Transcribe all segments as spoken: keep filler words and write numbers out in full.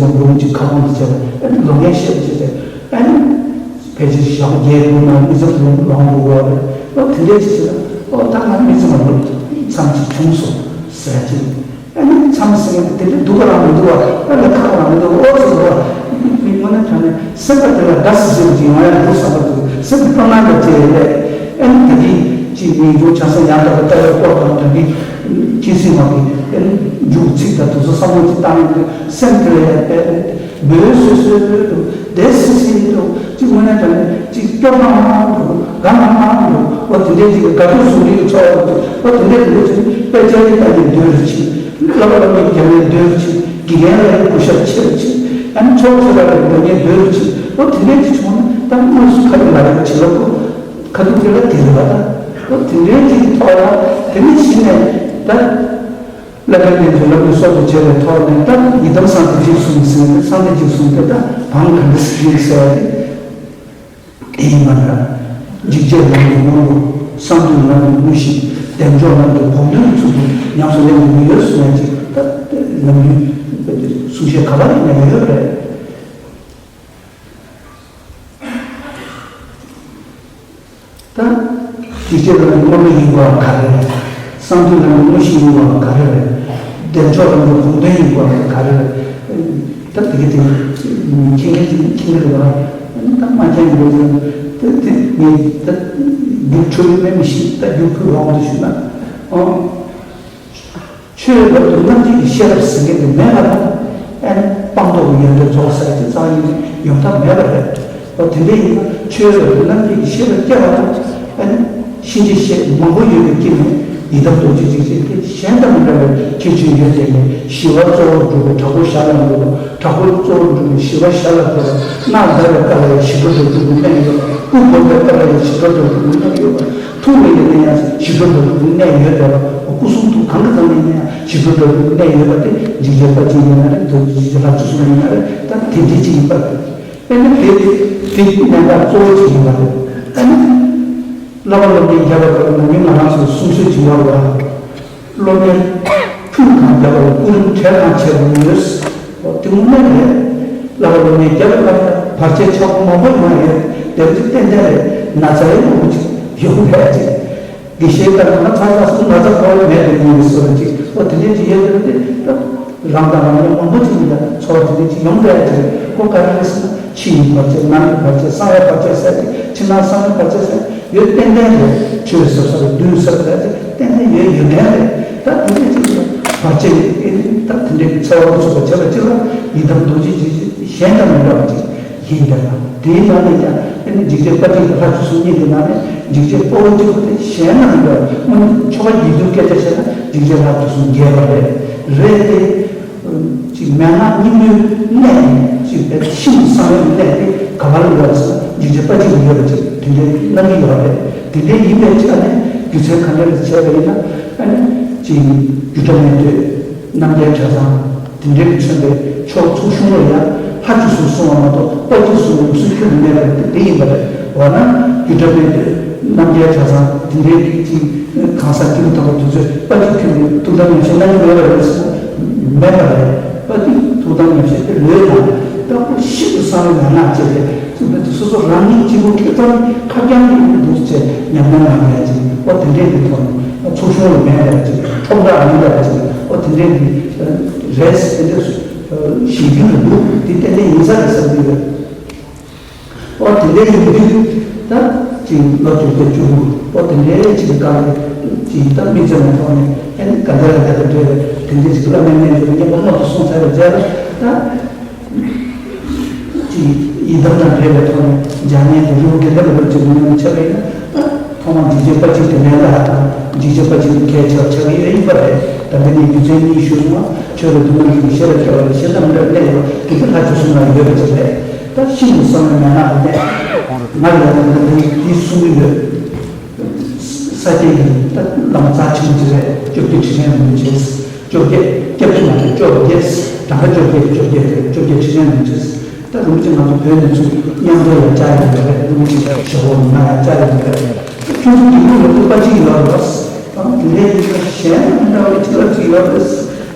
ཙམ་འགྲོ་མི་གཅིག་ཁ་སྐོང་དུ་བྱས་ཏེ། ཨ་ནི་ལོ་ངན་བཤད་པ་བྱས་ཏེ། ཨ་ནི་ཕལ་ཆེར་ཞག་བརྒྱད་དགུ་ནང་མི་ཚང་ལོང་ལོང་འགྲོ་གི་རེད། ཨོ་དེ་འདྲས་ཅིག་བྱས་ན། ཨོ་ད་ང་མི་ཚང་མ་ལོ་མཚམས་ཅིག་བྱུང་སོང་ཟེར་གྱི། ཨ་ནི་མཚམས་ཟེར་མཁན་དེ་འདྲས་སྡུག་ག་རང་མི་འདུག་བ། ཨ་ལ་ཁག་རང་མི་འདུག་བ། ཨོ་ཙི་འདུག་བ། མི་དངོས་གནས་དྲང་གནས་སེམས་པ་དེ་ལ་དགའ་སི་སི་ཅིག་ཡོང་ཡ་འདུག་བསམ་པ་འདུག་སེམས་ཀྱི་སྤྲོ་སྣང་འདྲ་ཅིག་ཡོད་རེད། ཨ་ནི་ད་གིན་ཅིག་མིང་ཆུང་ཆ་ས་ཡང་དག་པའི་ལྟ་བའི་སྐོར་དང་། ད་གིན་ཁྱི་སྲིད་མ་གི་ཨ་ནི་མཇུག་ཚིག་དང་དེ་ཚོ་བསམ་བློ་ཅིག་བཏང་ཡོང་དུས། སེམས་དེ་ལ་ཡང་དཔེ་རེད། འབོལ་སོད་སོད་འདུག་བདེ་སི་སི་འདུག་ཅིག་དངོས་གནས་དྲང་གནས་ཅིག་སྐྱོ་མང་མང་འདུག་དགའ་མང་མང་འདུག་འོ་དེ་འདྲས་ཅིག་དགའ་སྐྱོ་ཟུང་འབྲེལ་གྱི་ཚོར་བ་འདུག་འོ་དེ་འདྲས་འདུག་ཅིག་དཔེ་ཆ་ཡི་ལྟ་ཡི་འདོད་རུ་ཆིག་བསླབ་པ་བསླབ་པའི་རྒྱ་མའི་འདོད་རུ་ཆིག་དགེ་རྒན་ལ་ཡི་སྐུ་ཞབས་ཆེ་རུ་ཆིག་ཨ་ནི་ཚོགས་ཆེ་ལ་ཡི་འདོད་ངེས་འདོད་རུ་ཆིག་འོ་དེ་འདྲས་ཅིག་བྱུང་ན་ད་དངོས་སུ་ཁ་ཡི་ལ་ཡི་བྱེད་ལ་ཁོ་ཁ་ཐུག་དེ་ལ་དེ་རེད་བ། ད་འོ་དེ་འདྲས་ཅིག་ཐོག་ལ་དེ་ནི་གཞི་ནས་ད། བླ་མའི་རྣལ་འབྱོར་བསླབ་པའི་སྲོག་ཏུ་བྱས་པའི་ཐོག་ནས། ད་ཡི་དམ་གསང་བདེ་འཇིགས་གསུམ་ཟེར་ནས། གསང་བདེ་འཇིགས་གསུམ་དེ་ད་བང་ག་འདྲ་ཞིག་ཡིན་ཟེར་ཡ་དེ་ཡིན་པ་འདྲ། འཇིགས་བྱེད་ལམ་གྱི་དངོས་པོ། གསང་འདུས་ལམ་གྱི་དངོས་གཞི། བདེ་མཆོག་ལམ་གྱི་བོགས་འདོན་ཚུལ་དུ་ཉམས་སུ་ལེན་དགོས་ཀྱི་ཡོད་གསུང་ཡ་ཅིག་ད་ལམ་རྒྱུན་གསུང་བཤད་ག་པར་ཡིན་ན་ཡོད་རེད། ད་འཇིགས་བྱེད་ལམ་གྱི་དངོས་པོ་ཡིན་དགོས་པ་ག་རེ་རེད། གསང་འདུས་ལམ་གྱི་དངོས་གཞི་ཡིན་དགོས་པ་ག་རེ་རེད། བདེ་མཆོག་ལམ་གྱི་བོགས་འདོན་ཡིན་དགོས་པ་ག་རེ་རེད། ད་དེ་གི་དེ་མཁྱེན་མཁན་ཅིག་མཁྱེན་གི་རེད་པ། ད་མ་མཁྱེན་གི་རེད། ད་དེ་ངས་ད་རྒྱུགས་འཕྲོ་ཡོད་མེད་མི་ཤེས། ད་རྒྱུགས་འཕྲོ་ཡོང་དུ་ཞུས་ན། ཨང་། ཆོས་རབ་ཏུ་རྣམ་འབྱེད་ཀྱི་ཤེས་རབ་ཟེར་མཁན་དེ་མེད་པ་ན། ཨ་ནི་སྤངས་རྟོགས་ཀྱི་ཡོན་ཏན་རྫོགས་ཟེར་གྱི་རྩ་བ་ཉིད་ནས་ཡོང་ཐབས་མེད་པ་རེད། འོ་དེ་འདྲ་ཡིན་ན་ཆོས་རབ་ཏུ་རྣམ་འབྱེད་ཀྱི་ཤེས་རབ་སྐྱེ་བ་དང་། ཨ་ནི་གཤིན་རྗེ་གཤེད་མང་པོ་ཡོད་པའི་དཀྱིལ་ནས་ཡི་དམ་རྡོ་རྗེ་འཇིགས་བྱེད་དེ་གཞན་དང་མི་འདྲ་བའི་ཁྱད་ཆོས་ཡོད་དེ། ཞི་བ་གཙོ་བོར་གྱུར་པའི་དྲག་པོ་ཞྭ་ལ་འགྲོ་བ། དྲག་པོ་གཙོ་བོར་གྱུར་པའི་ཞི་བ་ཞྭ་ལ་འགྲོ་བ། སྔགས་བཟླ་བའི་སྐབས་ལ་ཡང་ཞི་ཁྲོ་རྡོ་རྗེ་གི་གནད་ཡོད་པ། སྐུ་བསྒོམ་པའི་སྐབས་ལ་ཡང་ཞི་ཁྲོ་རྡོ་རྗེ་གི་གནད་ཡོད་པ། ཐུགས་ལས་ཀྱི་གནས་ཡང་ཞི་ཁྲོ་རྡོ་རྗེ་གི་གནད་ཡོད་བསྡད་པ། སྐུ་གསུང་ཐུགས་གང་གི་ཐོག་ནས་ཡིན་ན་ཡང་ཞི་ཁྲོ་རྡོ་རྗེ་གི་གནད་ཡོད་པ་དེ་འཇིགས་བྱེད་དཔལ་གྱི་ཡིན་ན་རེད། རྡོ་རྗེ་འཇིགས་བྱེད་ལྷ་བཅུ་གསུམ་ཡིན་ན་རེད། ད་དེ་འདྲའི་ཅིག་ཡིན་པ་རེད། དཔེར་ན་དེ་དེ་གནད་འགག་གཙོ་བོ་ཅིག་ཡིན་པ་རེད། ཨ་ནི་བསླབ་པ་སློབ་གཉེར་རྒྱབ་པ་ལ་ནམ་རྒྱུན་ང་རང་ཚོ་གསུང་སྲོལ་ཅིག་ཡོད་རེད་བ། སློབ་གཉེར་ཕུལ་གང་རྒྱབ་པ་ལ་སྐུ་རིམ་གྲལ་གང་བྱས་པ་ཡོད། འོ་དེ་དངོས་གནས་རེད། བསླབ་པ་སློབ་གཉེར་རྒྱབ་པ་ལ་བར་ཆད་ཆག་སྒོ་མང་པོ་ཡོང་ཡོད། དེ་ཚོ་ཏན་ཏན་རེད། ན་ཚ་ཡི་མང་པོ་ཅིག་ཡོང་བས་ཅིག་དགེ་བཤེས་ལྟར་ན་ཚ་ཚ་སུ་ན་ཚ་ཁོ་བའི་མེད་དུ་མྱོང་བའི་བཟོ་འདྲ་ཅིག་འོ་དེ་འདྲས་ཅིག་ཡོད་པ་རེད། དེ་ད་རང་དང་རང་མཉམ་མང་པོ་ཅིག་ཡིན་ལ་ཚོར་བ་དེ་འདྲས་ཅིག་ཡོང་བསྡད་ཅིག་རེད། ཁོ་ག་རེ་རེད་ཟེར་ན། ཕྱི་ཡི་བར་ཆད། ནང་གི་བར་ཆད། གསང་བའི་བར་ཆད་ཟེར་ཏེ། ཕྱི་ནང་གསང་བའི་བར་ཆད་ཟེར་ཡོད། ཏན་ཏན་རེད། ཆོས་ཟབ་ཟབ་རེད། བདུད་ཟབ་ཟེར་ཏེ་ཏན་ཏན་ཡོད། ཡོད་མཁན་རེད། ད་དེ་འདྲས་ཅིག་ལ་བར་ཆད་ཨེ་ནི་ད་དེ་འདྲས་ཀྱི་འཚེ་བ་མི་ཚུགས་པ་བྱས་པ་ཅིག་ལ་ཡི་དམ་རྡོ་རྗེ་འཇིགས་བྱེད་གཞན་དང་མི་འདྲ་བ་ཅིག་ཡིན་པས་ན། དེའི་ནང་ནས་ཀྱང་ཨེ་ནི་འཇིགས་བྱེད་དཔལ་གྱི་ལྷ་བཅུ་གསུམ་གཉིས་ཀྱི་ནང་ནས་འཇིགས་བྱེད་དཔའ་བོ་གཅིག་པུ་དེ་གཞན་དང་མི་འདྲ་བ། དངོས་གནས་ཆོ་ག་རྒྱས་བསྡུས་སྐད་ཆ་བཤད་ན་འཇིགས་བྱེད་ལྷ་བཅུ་གསུམ་རྒྱས་པ་རེད། རེད་དེ། ཅིག་མན་ངག་སྙིང་པོའི་གནད་ཅིག་དཔེ་ཤིན་ཏུ་གསང་བའི་གནད་དེ་ག་པར་ཡོད་ཟེར་ན། འཇིགས་བྱེད་དཔལ་གྱི་ཡོད་པ་ཅིག་དེ་འདྲའི་རྣམ་འགྱུར་ཡོད་རེད། དེ་འདྲའི་ཡིན་པའི་ཆ་ནས་རྒྱུ་མཚན་ག་འདྲ་རེད་བྱས་པ་ཡིན་ན། ཨ་ནི་ཅིག་རྒྱུ་འབྲས་མེད་དུས་རྣམ་རྒྱལ་གྲྭ་ཚང་དེ་འདྲའི་མཚོན་པའི་ཕྱོགས་ཚོགས་ཆུང་ལ་ཡང་ལྷ་བཅུ་གསུམ་གསུངས་པ་མ་གཏོགས་དཔལ་གྱི་གསུང་ལུགས་སྲོལ་ཁྱོན་ནས་མེད་པ་དེ་ཡིན་པ་རེད། འོ་ན་རྒྱུ་འབྲས་མེད་དུས་རྣམ་རྒྱལ་གྲྭ་ཚང་དེ་འདྲའི་ཅིག་གང་ཟག་སྐྱེས་བུ་དམ་པ་དེ་ཚོས་དཔལ་གྱི་ཁྱོན་ནས་ཐུགས་དམ་ཉམས་བཞེས་གནང་གི་མེད་པ་རེད་ཟེར་ན་མེད་པ་རེད། དཔལ་གྱི་ཐུགས་དམ་ཉམས་བཞེས་དེ་ལོས་དང་ལྟ་བུ་ཤིན་ཏུ་གསང་བའི་མན་ངག་ཅིག་རེད། སོ་སོ་རང་ཉིད་གཅིག་པུ་ཁེ་ཙམ་ཁ་རྐྱང་གི་ཡིན་འདུག་ཅེས་ཉམས་ལེན་གནང་ཡ་ཅིག་འོ་དེ་འདྲའི་གི་ཐོག་ནས་ཚོགས་ཆུང་ལ་མེད་པ་ཅིག་ཁྲོམ་བདག་མེད་པ་ཅིག་འོ་དེ་འདྲའི་གི་རེད། དེ་འདྲའི་ཞིག་རྒྱུན་དུ་འདུག་དེ་ཏན་ཏན་ཡིན་ས་རེད་བསམ་གྱི་ཡོད། ཨོ་དེ་འདྲའི་ཡིན་དུས་ད་ཅིག་ལོ་བཅུ་བརྒྱད་བཅུ་དགུ་ཨོ་དེ་འདྲའི་ཅིག་གི་སྐབས་ལ་ཅིག་ད་མི་ཚེ་མ་ཐོག་ནས་ཨེ་ནི་ག་འདྲ་ལ་འདྲ་དང་འབྲེལ་བའི་དེ་འདྲའི་ཅིག་བླ་མའི་རྣལ་འབྱོར་སྙན་པ་མངོན་དུ་སོང་ཚར་བའི་རྗེས་ལ་ད་ཅིག་ཡི་དམ་དང་འབྲེལ་བའི་ཐོག་ནས་འཇམ་མཉེན་གྱི་རི་བོ་དགེ་ལྡན་པ་ལྟར་ཅིག་མྱོང་བྱས་པ་ཡིན་ན་ད། ཐོག་མར་འཇིགས་བྱེད་དཔལ་གྱི་དེ་ལས་ལྷག་དང་འཇིགས་བྱེད་དཔལ་གྱི་གལ་ཆེ་བ་ཆགས་ཀྱི་ཡོད་ཡིན་པ་རེད། ད་འདི་ནས་རྒྱུ་མཚན་གཉིས་ཞུས་སོང་ང་། ཆོས་ལ་སྡུག་བསྔལ་གྱི་ཤེས་རབ་སྐྱེ་བ་ལ་གཞན་དང་མི་འདྲ་བ་གནས་ཡོད་པ་དེ་གི་ལྷ་བཅུ་གསུམ་ལ་ཡོད་པ་ཅིག་རེད། ད་ཤིན་ཏུ་གསང་བའི་མན་ངག་གི་གནད་ང་ལ་ཡང་འདི་གསུང་གི་ཡོད། ས་སྐྱའི་ད་བླ་མ་རྩ་ཆེན་པོ་ཅིག་རེད། བཅོ་བརྒྱད་ཁྲི་ཆེན་རིན་པོ་ཆེ། བཅོ་བརྒྱད་སྐྱབས་ཆུང་མ་རེད། བཅོ་བརྒྱད་གྲངས་ཀ་བཅོ་བརྒྱད་བཅོ་བརྒྱད་རེད། བཅོ་བརྒྱད་ཁྲི་ཆེན་རིན་པོ་ཆེ། ད་རིན་པོ་ཆེ་ང་ཚོ་བོད་ནས་ཚུར་མཉམ་འགྲོ་ལ་བཅར་ཡོང་གི་རེད། རིན་པོ་ཆེ་ཞོགས་པ་ང་ཡང་བཅར་ཡོང་གི་རེད། ཁྱོད་ཚོ་འདི་ལོ་ལོ་ཚོ་པ་ཅིག་ཡོད་རེད། ཨ་དེ་འདྲའི་ཡིན་ན་གཞན་མི་འདྲ་བའི་ཅི་ལ་ཅིག་ཡོད་རེད།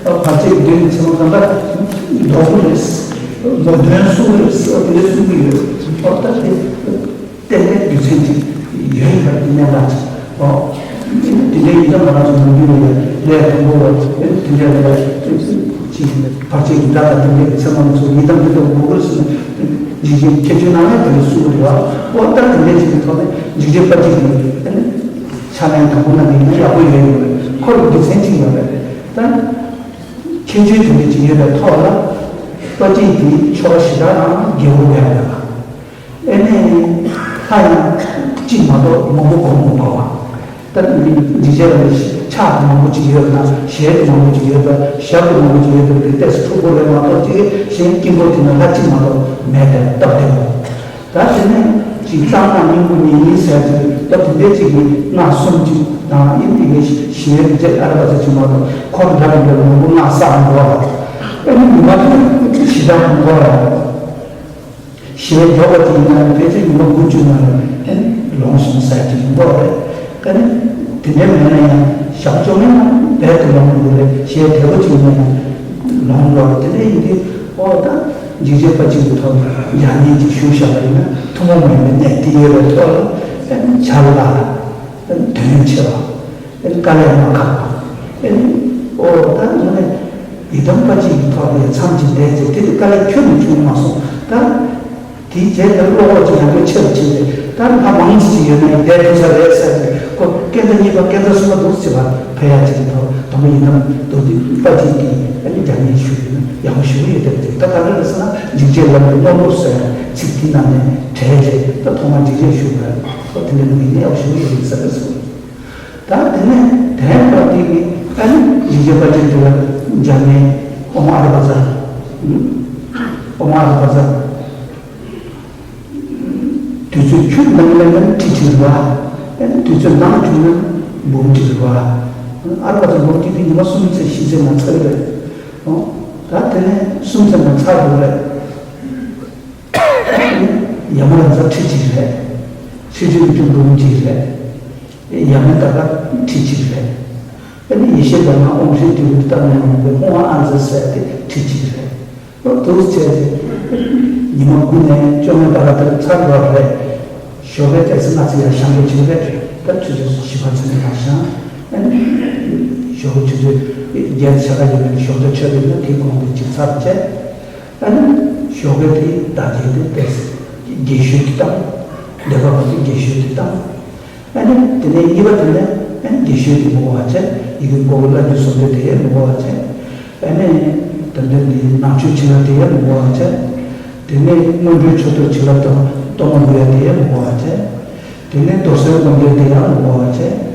ཨ་བར་ཆད་འདི་ནི་ཚེ་མ་གང་ལྟར་ལྡོག་གི་རེད། ལོ་དོན་གསུང་གི་རེད་ཟེར་བ་དེ་འདྲ་གསུང་གི་ཡོད། ཨོ་ད་དེ་ཏན་ཏན་རྒྱུ་མཚན་ཅིག་ཡོད་ཡིན་པ་དེ་གནད་འགག་ཅིག་ཨོ། དེ་འདྲ་ཡིན་ཙང་ང་རང་ཚོ་ནམ་རྒྱུན་ལ་ཡང་ལས་དང་པོ་བ་དེ་འདྲ་ལ་ཅིག་བར་ཆད་ཀྱི་སྒྲ་དང་དེ་འདྲའི་ཚད་མ་མི་ཚོ་ཡིན་དང་མི་འདུག་མང་པོ་ཞིག་འཇིག་རྟེན་ཁྱད་ཆོས་ནང་ལ་དེ་འདྲ་གསུང་གི་འདུག་ཨོ་ད་དེ་འདྲ་ཅིག་གི་ཐོག་ནས་འཇིགས་བྱེད་དཔའ་གཅིག་གི་ཕྱག་ལེན་དང་པོ་གནང་གི་ཡིན་ན་ཡག་པོ་ཡོད་ཡོད་རེད། ཁོ་ལ་རྒྱུ་མཚན་ཅིག་ཡོད་རེད། ད་ཁྱད་ཆོས་དེ་འདྲ་ཅིག་ཡོད་པའི་ཐོག་ལ་དཔའ་གཅིག་དེའི་ཆོ་ག་ཞེ་དྲག་དང་དགེ་བ་ཡོད་རེད་པ། ཨེ་ནས་ལྷ་ཡང་གཅིག་མ་གཏོགས་མང་པོ་སྒོམ་དགོས་པ། ད་འཇིགས་བྱེད་ལ་ཕྱག་མང་པོ་ཅིག་ཡོད་ན་ཞལ་དུ་མང་པོ་ཅིག་ཡོད་པ་ཞབས་ཀྱུ་མང་པོ་ཅིག་ཡོད་པ་དེ་ཏོག་ཙམ་འཁྲུག་པོ་རེད་མ་གཏོགས་ཅིག་གཞན་དཀྱིལ་འཁོར་དེ་ན་ལྷ་གཅིག་མ་གཏོགས་མེད་པའི་སྟབས་བདེ་བོ། ད་དེ་ནས་ཅིག་གཙང་མ་སྙིང་པོ་ཉེ་སྙིང་ཟེར་ཅིག་ད་དེ་འདྲས་ཅིག་གི་སྔགས་གསུམ་ཅིག་དང་ཨེ་ནས་ཞལ་རྗེས་ཨ་ར་པ་ཙ་ཅིག་མ་གཏོགས་འཁོར་འདྲ་མི་འདྲ་མང་པོ་སྔགས་བསགས་མི་དགོས་པ། ཨེ་ནས་ཉི་མ་དེ་ཞེ་དྲག་མི་དགོས་པ། ཞེས་འཇོག་པ་དེ་ཡིན་ན་ཕལ་ཆེར་ཉི་མ་དགུ་བཅུ་ནང་ལ་ཨེ་ནི་ལོངས་སོང་ཟེར་གྱི་ཡིན་པ་རེད། ཨེ་ནི་དེ་འདྲ་མེད་ན་ཡང་ཞག་བཅོ་ལྔའི་ནང་རྦད་དེ་ལོངས་འགྲོ་རེད། ཞེས་དལ་པོ་ཅིག་ཡིན་ན་ཡང་ལོངས་འགྲོ་རེད། དེ་འདྲ་ཡིན་དུས་ཨོ་ད་འཇིགས་བྱེད་དཔའ་གཅིག་གི་ཐོག་ནས་ཡང་སྙིང་ཅིག་ཞུ་བཞག་པ་ཡིན་ན་ཐུན་མོང་མ་ཡིན་པའི་གནད་དེ་ཡོད་པའི་ཐོག་ལ་ཨེ་ནི་བྱ་ལ་ཨེ་ནི་དོན་ཆེ་བ། ཨེ་ནི་དཀའ་ལས་མ་ཁག་པ། ཨེ་ནི་ཨོ་ད་དངོས་གནས་ཡི་དམ་དཔའ་གཅིག་གི་ཐོག་ནས་མཚམས་ཀྱི་ལས་ཚེ་དེ་དེ་དཀའ་ལས་ཁྱོན་ནས་བྱུང་མ་སོང་ད། དེའི་རྗེས་ལ་བློ་ཁོག་ཅིག་ཡང་བསྐྱར་ཆེ་རུ་ཕྱིན་ཏེ་ད་ལྷ་མང་ཙམ་ཅིག་ཡོད་ན་ཡང་བསྡད་ཐུབ་ས་རེད་ཟེར་ཏེ་ཁོ་སྐས་འཛེག་གཉིས་པ་སྐས་འཛེག་གསུམ་པ་འདུག་ཅེས་པ་ཕེབས་ཡ་ཅིག་གི་ཐོག་དང་པོ་ཡི་དམ་མདོ་སྡེ་དཔའ་གཅིག་གིས་ཨེ་ནི་རྒྱ་ངན་ཞུས་ཡོད་ན་ཡག་པོ་ཞུ་གི་ཡོད་དེ་རེད། ད་ག་འདྲ་རེད་ཟེར་ན་འཇིགས་བྱེད་ལམ་གྱི་དངོས་པོ་ཟེར་ཚིག་དེའི་ནང་ནས་གྲས་རེད། ད་ཐོག་མ་འཇིགས་བྱེད་ཞུ་དགོས་ཁོ་དེ་འདྲ་ནི་ཡག་པོ་ཞུ་གི་ཡོད་རེད་ཟེར་བས་སོ། ད་དེ་ནས་དེ་ནས་ཕར་དེ་གི་ཨ་ནི་ཡིན་གྱི་པ་ཅིག་དེ་ལ་འཇམ་མེ་ཨོ་མ་ཨ་ར་པ་ཙ། ཨོ་མ་ཨ་ར་པ་ཙ། དུས་ཚོད་ཁྱུག་ནང་ལ་ཡང་ཁྲི་ཁྲི་རེད་པ། ཨ་ནི་དུས་ཚོད་ནང་བྱུང་ན་འབུམ་ཁྲི་རེད་པ། ཨ་ར་པ་ཙ་འབུམ་ཁྲི་དེ་ཉི་མ་གསུམ་ཚེ་བཞི་ཚེ་ན་ཚར་རེད། ཨོ། ད་དེ་ནས་གསུམ་ཚེ་ན་ཚར་འགྲོ་རེད། ཡ་མ་ལ་ཛ་ཁྲི་གཅིག་རེད། ཁྲི་གཅིག་ལ་རྒྱུ་འབུམ་གཅིག་རེད། ཡ་མ་ད་ག་ཁྲི་གཅིག་རེད། ཨ་ནི་ཡེ་ཤེས་ལྡན་མ་ཨོཾ་ཧྲཱིཿ་ཏུ་ཏ་ནི་ཧོང་ཧོང་ཨ་ཛ་ཟེར་ཏེ་ཁྲི་གཅིག་རེད། ཨོ་འདུག་བྱས་ཏེ་ཉི་མ་དགུ་ནས་བཅོ་ལྔ་བར་དུ་ཚར་བ་རེད། ཞོགས་པའི་ཏོག་ཙམ་ང་ཚོ་ཡར་བཤམས་པའི་ཆེད་རེད། ད་ཆུ་ཚོད་བཞི་པ་ཚུན་ལ་བཤམས། ཨ་ནི་ཞོགས་པ་ཆུ་ཚོད་བརྒྱད་ཆ་ག་ཡོད་པའི་ཞོགས་ཇ་མཆོད་པའི་ན་དེའི་གོང་དུ་ཅིག་ཚར་བྱས། ཨ་ནི་ཞོགས་པའི་དེ་བདག་བསྐྱེད་དེ་ཏོག་ཙམ་རྒྱས་ཤོས་དེ་བཏང་། བཟླས་པ་བ་དེ་རྒྱས་ཤོས་དེ་བཏང་། ཨ་ནི་དེ་ནས་གཉིས་པ་དེ་ནས་ཨ་ནི་རྒྱས་ཤོས་དེ་མི་དགོས་པ་བྱས། ཡི་གེ་མགོ་བོ་བླ་རྒྱུ་སོགས་དེ་དེ་ཡང་མི་དགོས་པ་བྱས། ཨ་ནི་དེ་འདྲ་འདི་ནང་མཆོད་བྱེད་ལ་དེ་ཡང་མི་དགོས་པ་བྱས། དེ་ནས་སྔོན་འགྲོའི་མཆོད་གཏོར་བྱེད་ལ་དང་གཏོར་མ་འབུལ་ཡ་དེ་ཡང་མི་དགོས་པ་བྱས། དེ་ནས་རྡོར་སེམས་སྒོམ་རྒྱུ་དེ་ཡང་མི་དགོས་པ་བྱས།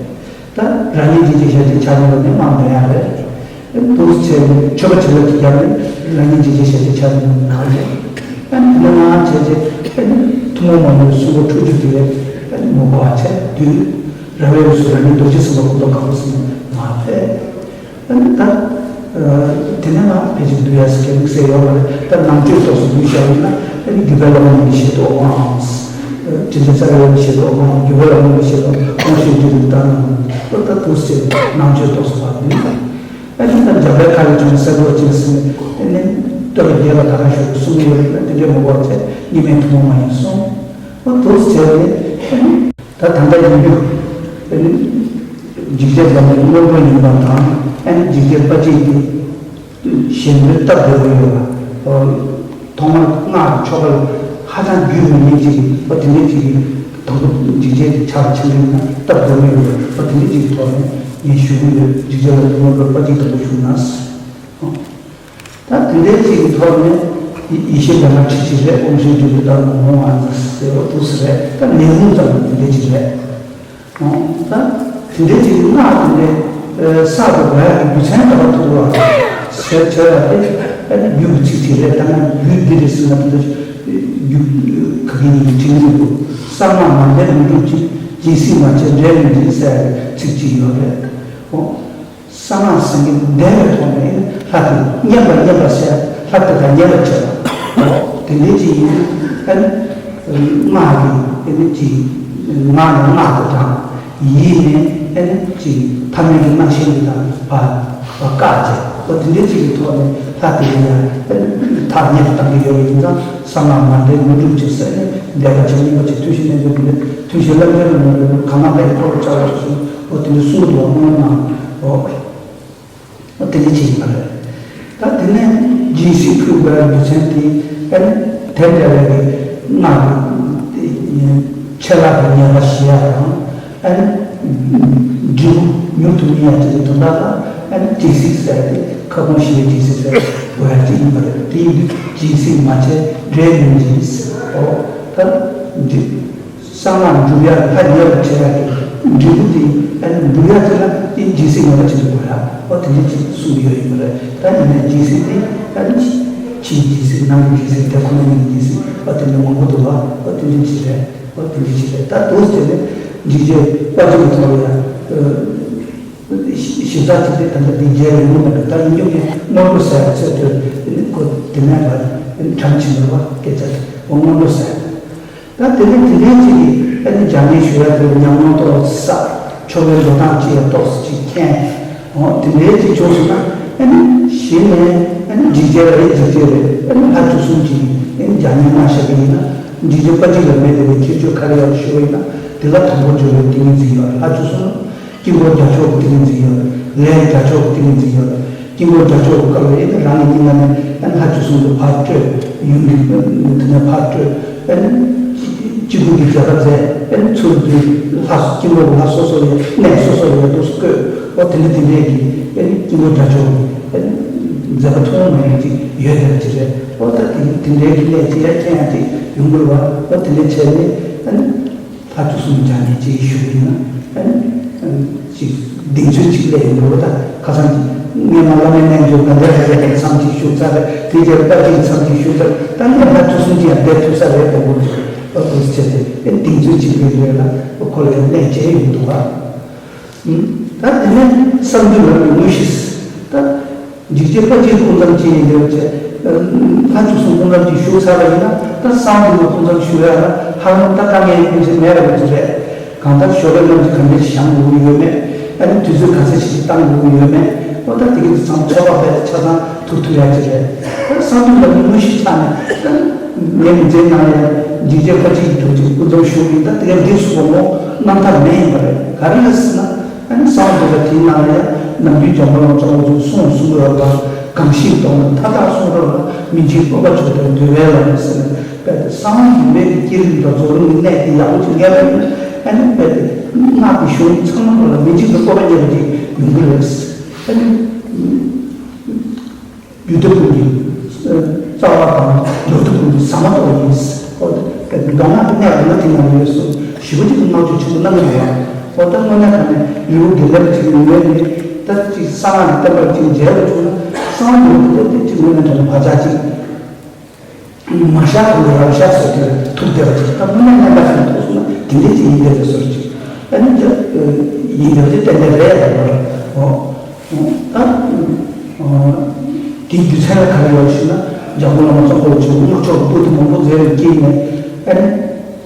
ད་རང་ཉིད་ཀྱི་ཅི་བྱ་ཅི་ཆ་ནས་ནི་མ་འདོན་ཡ་རེད། འདུག་བྱས་ནས་མཆོད་པ་བྱེད་ལ་ཅི་བརྒྱབ་ནས་རང་ཉིད་ཀྱི་ཅི་བྱ་ཅི་ཆ་ནས་ནི་མ་རེད། ཨ་ནི་མི་མང་བྱས་རྗེས་ཨ་ནི་ཐུན་མོང་མ་ཡིན་པའི་གསུང་འབུམ་ཁྲུ་གཅིག་དེ་ཨ་ནི་མི་དགོས་པ་བྱས་དུས་ར་བའི་དབུས་སུ་རང་ཉིད་རྡོ་རྗེ་སེམས་དཔའ་སྐུ་མདོག་དཀར་པོ་ཟེར་ནས་མ་ཕེབས། ཨ་ནི་ད་དེ་ནས་མ་ཕེབས་ཅིག་འདུག་ཡ་ཟེར་མཁན་དམིགས་བསལ་ཡོད་མ་རེད། ད་ནང་མཆོད་ཏོག་ཙམ་འདུག་བཞག་ཡིན་ན་ཨ་ནི་བརྒྱུད་པའི་བླ་མ་ཡིན་པའི་ཞལ་དུ་ཨོཾ། དྲིན་ཅན་རྩ་བའི་བླ་མའི་ཞལ་དུ་ཨོཾ། བརྒྱུད་པའི་བླ་མ་ཡིན་པའི་ཞལ་དུ་ཨོཾ་ཞེས་བརྗོད་དེ་ད་ནང་ད་ད་དུ་ཟེར་ནང་མཆོད་ཏོག་ཙམ་བར་འདུག་ཨ་ནི་ད་འཇམ་དཔལ་དཀའ་ལས་བྱུང་ས་འགྲོ་ཅེས་ཟེར་ནས་ཨ་ནི་སྟོད་ལ་རྒྱལ་ལ་ད་ག་ཞུ་གསུང་གི་ཡོད་ན་དེ་འདྲའི་མི་དགོས་ཚེ་གཉིས་མེད་ཐུན་མོང་མ་ཡིན་གསུང་། ཨ་དུ་ཟེར་ནས་ཨ་ནི། ད་ད་ལྟ་ཡིན་རྒྱུ། ཨ་ནི་འཇིགས་བྱེད་ལམ་གྱི་དངོས་པོ་ཡིན་པ་དང་ཨ་ནི་འཇིགས་བྱེད་དཔའ་གཅིག་གི་ཞལ་འདོན་སྟབས་བདེ་པོ་ཡོད་པ། ཐོག་མར་སྔགས་ཀྱི་ཆོ་ག་ལ་ཧ་ཅང་རྒྱུས་མེད་མཁན་ཅིག་གིས་ཨོ་དེ་འདྲའི་ཅིག་གིས་དང་པོ་འཇིགས་བྱེད་ཀྱི་ཆ་ལ་ཕྱིན་པ་ཡིན་ན་སྟབས་བདེ་པོ་ཡོད་པ་ཨོ་དེ་འདྲའི་ཅིག་གི་ཐོག་ནས་ངས་ཞུ་གི་ཡོད། འཇིགས་བྱེད་ལམ་གྱི་དངོས་པོ་དཔའ་གཅིག་དང་པོ་ཞུ་ན། ད་དེ་འདྲའི་ཅིག་གི་ཐོག་ནས་ཡེ་ཤེས་ལྡན་མ་ཁྲི་གཅིག་རེད། ཨོཾ་ཧྲཱིཿ་ཏུ་ཏ་ནི་ཧོང་ཨ་ཛ་ཟེར་བ་འདུག་སེ་རེད། ད་ལས་ཁུངས་ཙམ་དེ་འདྲའི་ཅིག་རེད། ད་དེ་འདྲའི་ཅིག་སྔགས་དེ་འདྲའི་གསར་དུ་འབད་ཡག་གི་རྒྱུ་མཚན་ག་པར་ཐུག་པ་ཟེར་བྱས་པ་དེ་ཨ་ནི་རྒྱུད་ཀྱི་ཚིག་ཅིག་རེད། ད་ང་རྒྱུད་འདི་རེད་ཟེར་ན་དེ་འདྲ་རྒྱུད་ག་གི་ཡིན་དྲན་གྱི་འདུག་གསང་སྔགས་མ་བཟླས་མི་འགྲུབ་ཅིང་། སྦྱིན་སྲེག་མ་བྱས་འབྲས་མི་འབྱིན་ཟེར་ཡག་གི་ཚིག་ཅིག་ཡོད་རེད། ཨོ། གསང་སྔགས་ཟེར་མཁན་བཟླས་པའི་ཐོག་ནས་ལྷ་དེ་བསྙེན་པར་བསྙེན་པར་བྱས། ལྷ་དེ་དང་མཉམ་པར་བྱས་པ། དེ་འདྲའི་ཅིག་ཡིན་ན་ཨ་ནི་སྔགས་ཀྱི་ཨ་ནི་ཅིག་ངག་ནས་སྔགས་དེ་དང་ཡིད་ནས་ཨ་ནི་ཅིག་ཐ་མལ་གྱི་རྣམ་ཤེས་དེ་དང་བ་བ་བཀག་བྱས། ཨོ་དེ་འདྲའི་ཅིག་གི་ཐོག་ནས་ལྷ་དེ་ཡིན་ཡང་ཐག་ཉེ་རུ་བཏང་གི་ཡོད་པ་ཡིན་ཙང་། གསང་སྔགས་མ་འདྲེས་མི་འགྲུབ་ཅིག་ཟེར་ནས་བཟླས་པ་བྱས། སྙིང་པོ་ཅིག་ཐུན་བཞི་རྣལ་འབྱོར་གྱི་ཐུན་བཞི་ལམ་འབྱོར་ལ་གང་གང་ལྷ་ཡི་འཁོར་ལོ་བཅའ་བ་སོགས་སུ། ཨོ་དེ་འདྲའི་གསུང་གི་འདུག་བ། སྔོན་མ་ཨོ་ཨོ་དེ་འདྲའི་ཅིག་ཡིན་པ་རེད། ད་དེ་ནས་སྦྱིན་སྲེག་ཕུལ་དགོས་རྒྱུ་མཚན་དེ། ཨ་ནི་དེ་འདྲ་བའི་སྔགས་ཀྱི་ཆད་ལྷག་གི་ཉེས་པ་ཞི་ཡ་དང་། ཨ་ནི་འབྲས་བུ་མྱུར་དུ་སྨིན་ཡ་བཅས་ཀྱི་དོན་དག་ལ། ཨ་ནི་སྦྱིན་སྲེག་ཟེར་ཏེ། ཁ་སྐོང་ཞི་བའི་སྦྱིན་སྲེག་ཟེར་དགོས་ཡ་ཅིག་ཡིན་པ་རེད། དེ་ཡིན་དུས་སྦྱིན་སྲེག་མ་བྱས་འབྲས་མི་འབྱིན་ཟེར། ཨོ་ད་འདི་གསང་སྔགས་འགྲུབ་ཡ་ལྷ་ཉེ་རུ་བྱེད་ཡ་གི་འབྲས་བུ་དེ། ཨ་ནི་འགྲུབ་ཡ་དེ་ལ་དེ་སྦྱིན་སྲེག་ངེས་པར་བྱེད་དགོས་ཡ། ཨོ་དེ་འདྲ་ཅིག་གསུངས་ཡོད་ཡིན་པ་རེད། ད་ཡིན་ནའི་སྦྱིན་སྲེག་དེ་ཨ་ནི་ཕྱིའི་སྦྱིན་སྲེག་ནང་གི་སྦྱིན་སྲེག་དེ་ཁོ་ན་ཉིད་ཀྱི་སྦྱིན་སྲེག་ཨོ་དེ་འདྲ་མང་པོ་འདུག་བ། ཨོ་དེ་འདྲ་ཅིག་རེད། ཨོ་དེ་འདྲ་ཅིག་རེད། ད་འདུག་ཟེར་ནས་འཇིགས་བྱེད་དཔའ་བཅུ་གི་ཐོག་ལ་ཡ། ཞིབ་ཚགས་བྱས་ཏེ་ད་ལྟ་འདི་མཇལ་ཡོང་གི་མ་རེད། ད་ཡིན་རྒྱུ་ནི་སྔོན་འགྲོ་ཟེར་ཚེ་དུས་ཁོ་དེ་ནས་ལ་གྲངས་ཆེན་པོ་བ་སྐད་ཆ་དེ་སྔོན་འགྲོ་ཟེར། ད་དེ་ནས་དེ་ནས་ཅིག་གིས་ཨ་ནི་སྦྱང་ནས་ཞུ་ཡ་དེ་ཉམས་མྱོང་ཏོག་ཙམ་བསགས། ཆོ་གའི་འགྲོ་སྟངས་ཅིག་ཡང་ཏོག་ཙམ་ཅིག་མཁྱེན། འོ་དེ་འདྲའི་ཅིག་བྱུང་སོང་ན། ཨ་ནི་གཞི་ནས་ཨ་ནི་འཇིགས་བྱེད་རེད། འཇིགས་བྱེད་རེད། ཨ་ནི་ལྷ་བཅུ་གསུམ་གྱིས་ཨ་ནི་སྦྱང་ནས་མ་བཞག་གི་ཡིན་ན། འཇིགས་བྱེད་དཔའ་བརྟུལ་ལ་མེད་པའི་ཁྱད་ཆོས་ག་རེ་ཡོད་ཞུ་བ་ཡིན་ན། དེ་ལ་དང་པོ་འཇོག་པའི་ཏིང་ངེ་འཛིན་ཡོད། ལྷ་བཅུ་གསུམ་དཀྱིལ་འཁོར་རྒྱ་མཆོག་གི་ཏིང་ངེ་འཛིན་ཡོད། ལས་རྒྱ་མཆོག་གི་ཏིང་ངེ་འཛིན་ཡོད། དཀྱིལ་འཁོར་རྒྱ་མཆོག་གི་སྐབས་ལ་ཨེ་རང་གི་སྙིང་ག་ནས་ཨེ་ལྷ་བཅུ་གསུམ་དུ་ཕར་སྤྲོས། ཡུམ་གྱི་དེ་ནས་ཕར་སྤྲོས། ཨེ་སྤྱི་བོ་གི་མཛད་པ་མཛད། ཨེ་ཚུར་འདུས། ལྷ་དཀྱིལ་འཁོར་གྱི་ལྷ་སོ་སོ་ལ་གནས་སོ་སོ་ལ་འདུག་སེ་བཀོད། འོ་དེ་འདྲ་དེ་འདྲའི་གི་ཨེ་དཀྱིལ་འཁོར་རྒྱ་མཆོག་གི་ཨེ་མཛད་པ་ཐུན་མོང་མ་ཡིན་ཅིག་ཡོད་དེ་ཅིག་རེད། འོ་ད་དེ་དེ་འདྲའི་གི་གནས་ཅིག་ཡར་མཁྱེན་ཡ་ཅིག་ཡོང་དགོས་པ། འོ་དེ་འདྲ་བྱས་ནས་ཨེ། ལྷ་བཅུ་གསུམ་སྦྱང་ནས་ཅིག་ཞུ་གི་ཡིན་ན། ཨ་ནི་ཅིག་གདེང་ཚོད་ཅིག་སླེབས་ཡོང་འདུག་ད་ཁ་སང་གི་སྔས་མ་བླ་མའི་རྣལ་འབྱོར་དགའ་ལྡན་ཕ་རྒྱལ་གྱི་མཚམས་ཅིག་བཞུགས་ཚར་རེད། དེ་རྗེས་དཔལ་ཆེན་མཚམས་ཅིག་བཞུགས་ཚར། ད་ངས་ལྷ་བཅུ་གསུམ་ཅིག་ཡང་བསྡད་ཐུབ་ས་རེད་དགོངས་པ་འདུག་ཨ་ཁུ་སི་བྱས་ཏེ་ཨེ་གདེང་ཚོད་ཅིག་སླེབས་རེད་ལ། ཁོ་ལ་ཡང་གནས་བཅས་ཡོང་འདུག་བ། ད་དེ་ནས་གསང་འདུས་ལ་དངོས་གཞི་ད། འཇིགས་བྱེད་དཔའ་བརྟུལ་སྐུ་མཚམས་གཅིག་ཡིན་ཟེར་བྱས། ལྷ་བཅུ་གསུམ་སྐུ་མཚམས་གཅིག་བཞུགས་ཚར་བ་ཡིན་ན། ད་གསང་འདུས་ལ་སྐུ་མཚམས་བཞུགས་ཡ་ལ་ཧ་ལམ་ད་དཀའ་ངལ་ཡོད་ཚད་མེད་པ་ཡོད་ཚད་རེད། གང་ལྟར་ཞོགས་ཀས་ལམ་གྱི་ག་འདྲ་ཞིག་བཞེངས་དགོས་ཀྱི་ཡོད་མེད། ཨ་ནི་དུས་ཚོད་ག་ཚད་ཞིག་བཏང་དགོས་ཀྱི་ཡོད་མེད། ཨོ་ད་དེ་གི་ཚང་ཚོགས་པ་དཔེ་ཆ་ཚང་ཐུག་ཐུབ་ཡ་ཅིག་རེད། ད་གསང་འདུས་ལ་དངོས་གཞི་ཆགས་ནས་ད་ངས་མི་ཚེའི་ནང་ལ་ཡང་འཇིགས་བྱེད་དཔའ་བརྟུལ་གྱི་ཐུགས་ཀྱི་སྐུ་མཚམས་བཞུགས་ཡིན། ད་དེ་ག་འདི་སུ་གོ་མོ་རྣམ་ཐར་མེད་ཡིན་པ་རེད། ག་རེ་རེད་ཟེར་ན། ཨ་ནི་གསང་འདུས་ལ་དེའི་ནང་ལ་ཡང་ནམ་རྒྱུན་འཇམ་མགོན་བླ་མ་གཙོ་བོ་ཚོས་གསུང་གསུང་གི་ཡོད་པ། གང་ཞིག་གཏོང་ན་མཐའ་དག་གསུང་རབ་ལ། མི་འཇིགས་སྤོབས་པ་མཆོག་ལྡན་འདུལ་བའི་ལམ་ཟེར་ནས། དཔེ་དེ་གསང་བ་ཡུམ་པའི་གི་བསྐྱེད་རིམ་དང་རྫོགས་རིམ་གྱི་གནད་དེ་ཡག་པོ་ཅིག་ངེས་པ་ཡིན་ན། ཨ་ནི་དཔེ་དེ་སྔགས་ཀྱི་གཞུང་ཚང་མ་ལ་མི་འཇིགས་པའི་སྤོབས་པ་སྐྱེ་བ་ཅིག་ཡོང་གི་རེད། ཨ་ནི། རྒྱུད་སྡེ་ཀུན་གྱི་རྩ་བ་དང་མདོ་སྡེ་ཀུན་གྱི་ཟ་མ་ཏོག་ཡིན། ཨོ་དེ་མདོ་སྔགས་ཀྱི་གནད་འོ་ན་དེ་ཡང་ཡོད་གསུངས། ཞི་བ་འདི་ཀྱི་བསྔགས་བརྗོད་ཆེན་པོ་གནང་གི་འདུག་བ། ཨོ་ད་དངོས་གནས་དྲང་གནས་ལེའུ་དགེ་ལེགས་ཅིག་ངོས་ནས་ད་ཅིག་གསང་སྔགས་ཀྱི་བསྟན་པ་ཅིག་མཇལ་བ་བྱུང་ན། གསང་བ་འདི་ད་དེ་ཅིག་ངོས་ནས་དྲང་གནས་བག་ཆགས་ཅིག་མ་བཞག་གོང་ལ་རང་བཞག་ཟེར་དེ་ཐུག་བསྡད་པ་ཅིག་ད་དངོས་གནས་གནད་འགག་ཅིག་ཐུག་སོང་ན་དེ་འདྲས་ཅིག་ཡིན་བསྡད་པའི་བཟོ་འདྲ་ཅིག་ཨ་ནི་ད་ཡིན་བསྡད་པ་ཅིག་ཏན་ཏན་རེད་ལབ་པ་རེད། ཨོ། ད་དེའི་རྒྱུ་མཚན་ལ་ག་རེ་ཡོད་ཞུས་ན། འཇམ་མགོན་བླ་མ་ཙོང་ཁ་པ་ཆེན་པོ་དངོས་ཕྱོགས་ཀྱི་པོ་ཏི་མང་པོ་མཛད་པའི་དཀྱིལ་ནས། ཨ་ནི་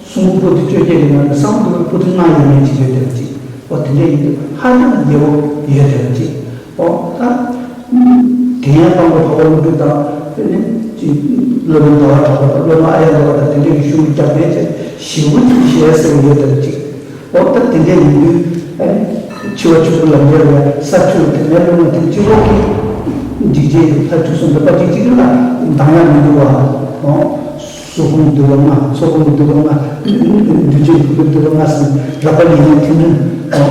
གསུང་རབ་པོ་ཏི་བཅོ་བརྒྱད་ཀྱི་ནང་ནས་གསང་བ་འདུས་པའི་པོ་ཏི་ལྔ་ཡོད་མེད་ཅིག་ཡོད་བསྡད་པ་ཅིག་ཨོ་དེ་འདྲ་ཡིན་དུས་ཧ་ཅང་རྒྱལ་པོ་ཡོད་བསྡད་པ་ཅིག་ཨོ་ད། དེ་ཡང་དཔང་པོ་འཕགས་པ་ཀླུ་སྒྲུབ་དང་། དེ་ནས་ཅིག་སློབ་དཔོན་ཟླ་བ་གྲགས་པ་དང་། སློབ་མ་ཨ་ཡ་ཟླ་བ་དང་དེ་འདྲ་གི་གཞུང་རྒྱབ་ནས་ཅིག་ཞིབ་པོ་ཅིག་བཤད་ཟེར་བ་ཡོད་བསྡད་པ་ཅིག་ཨོ་ད་དེ་འདྲ་ཡིན་དུས། ཨ་ནི་འཆི་བ་ཆོས་སྐུ་ལམ་འབྱོར་བའི་ས་བཅུ་དེ་ནས་སློབ་མ་དེ་སྤྱི་ལོག་གི་འཇིགས་བྱེད་ཀྱི་ལྷ་བཅུ་གསུམ་དང་དཔའ་བརྟུལ་གཅིག་ལ་འདང་ཡང་མི་འདུག་བ། ཨོ། གཟུགས་ཕུང་འདུས་པ་ལྔ། ཚོགས་ཕུང་འདུས་པ་ལྔ། འདུས་བྱས་འདུས་པའི་འདུས་པ་ལྔ་ཟེར་ནས་རགས་པ་ཉེར་ལྔའི་ཐིམ་རིམ། ཨོ།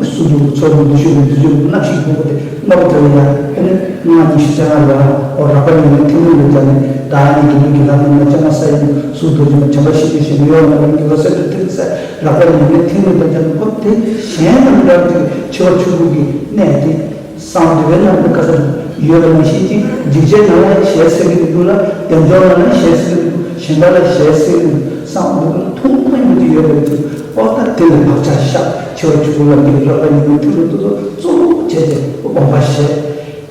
གསུང་འདུས་ཚོགས་ཕུང་འདུས་བྱས་འདུས་བྱས་རྣམ་ཤེས་ཕུང་པོ་དེ་ལྔ་པོ་དེ་ལ་ཡང་ཨ་ནི་ལྔ་ཉི་ཤུ་རྩ་ལྔ་ལ། ཨོ་རགས་པ་ཉེར་ལྔའི་ཐིམ་རིམ་ལ་སྦྱར་ནས་བདག་ཉིད་དགེ་འདུན་གྱི་ལྷ་ལྔ་བཅོ་ལྔ་ས་ཡི་གཟུགས་རྡོ་རྗེ་མ། བྱམས་པ་ཞི་བདེ་ཞི་མི་གཡོ་བ་ལ་མི་འགྱུར་བ་སེམས་དང་ཐིམ་ས་རགས་པ་ཉེར་ལྔའི་ཐིམ་རིམ་དང་སྦྱར་ནས། ཨོ་དེ་གཞན་དང་འདྲ་བའི་འཆི་བ་ཆོས་སྐུ་གི་གནས་དེ། གསང་བ་འདུས་པའི་ནང་དུ་ག་ས་ཡོད་པ་ནང་བཞིན་གྱི་འཇིགས་བྱེད་ནང་ལ་ཞལ་གཟིགས་ཀྱི་འདུག་ལ། བདེ་མཆོག་ནང་ལ་ཞལ་གཟིགས་ཀྱི་འདུག་གཞན་དག་ལ་ཞལ་གཟིགས་ཀྱི་འདུག་གསང་བ་འདུས་པ་ལ་ཐུན་མོང་མ་ཡིན་པ་ཅིག་ཡོད་པའི་ཚུལ། ཨོ་ད་དེ་ལ་བག་ཆགས་བཞག་འཆི་བ་ཆོས་སྐུ་ལ་འདི་རགས་པ་ཉེར་ལྔའི་ཐིམ་རིམ་དེ་ཚོ་གཙོ་བོ་བྱས་ཏེ་དགོངས་པ་བཞེས།